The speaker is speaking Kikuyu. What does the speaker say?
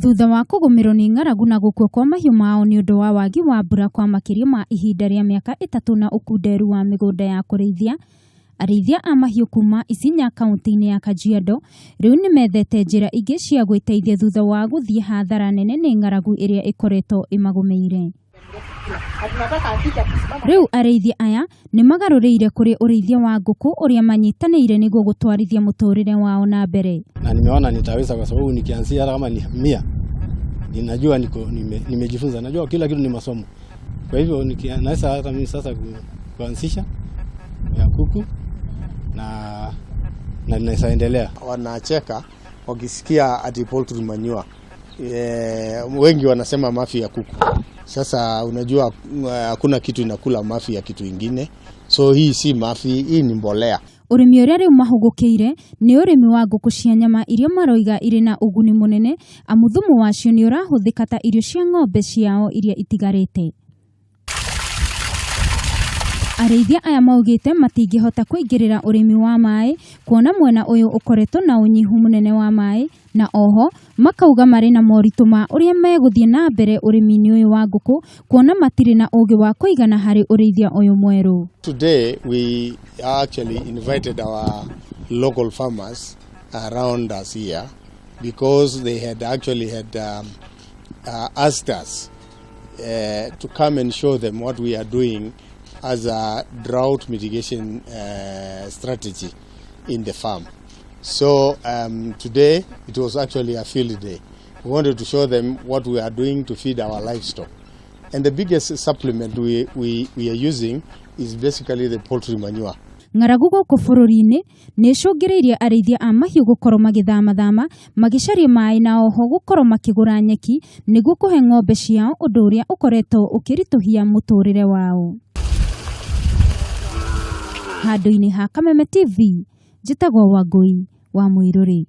Thutha wa kũgũmĩrwo nĩ ng'aragu na gũkua kwa mahiũ mao nĩ ũndũ wa wagi wa mbura kwa makĩria ma ihinda rĩa mĩaka ĩtatũ na ũkunderu wa mĩgũnda ya kũrĩithia, arĩithia a mahiũ kuma Isinya kaunti-inĩ ya Kajiado rĩu nĩ methete njĩra ingĩ cia gwĩteithia thutha wa gũthiĩ hathara nene nĩ ng'aragu ĩrĩa ĩkoretwo ĩmagũmĩire. Rĩu arĩithia aya nĩ magarũrĩire kũrĩ ũrĩithia wa ngũkũ ũrĩa manyitanĩire nĩguo gũtwarithia mũtũrĩre wao na mbere. Na nimeona nitaweza kwa sababu nikianzia hata kama ni 100 ninajua niko nimejifunza, najua kila kitu ni masomo. Kwa hivyo naweza hata mimi sasa kuanzisha ya kuku na ninaweza endelea. Wanacheka wakisikia ati poultry manure. Wengi wanasema mafi ya kuku. Sasa unajua hakuna kitu inakula mafi ya kitu ingine. So hii si mafi, hii ni mbolea. Ũrĩmi ũrĩa rĩu mahũgũkĩire nĩ ũrĩmi wa ngũkũ cia nyama iria maroiga irĩ na ũguni mũnene amu thumu wacio nĩ ũrahũthĩka ta irio cia ng'ombe ciao iria itigarĩte. Arĩithia aya maugĩte matingĩhota kũingĩrĩra ũrĩmi wa maĩ kuona mwena ũyũ ũkoretwo na ũnyihu mũnene wa maĩ na oho makauga marĩ na moritũ ma ũrĩa megũthiĩ na mbere ũrĩmi-inĩ ũyũ wa ngũkũ kuona matirĩ na ũgĩ wa kũigana harĩ ũrĩithia ũyũ mwerũ. Today we actually invited our local farmers around us here because they had actually had asked us to come and show them what we are doing as a drought mitigation strategy in the farm. So today it was actually a field day. We wanted to show them what we are doing to feed our livestock. And the biggest supplement we are using is basically the poultry manure. Ng'aragu gũkũ bũrũri-inĩ nĩ ĩcũngĩrĩirie arĩithia a mahiũ gũkorwo magĩthamathama magĩcaria maĩ na oho gũkorwo makĩgũra nyeki nĩguo kũhe ng'ombe ciao, ũndũ ũrĩa ũkoretwo ũkĩritũhia mũtũrĩre wao. Handũ-inĩ ha Kameme TV, njĩtagwo Wangũi wa Mũirũrĩ.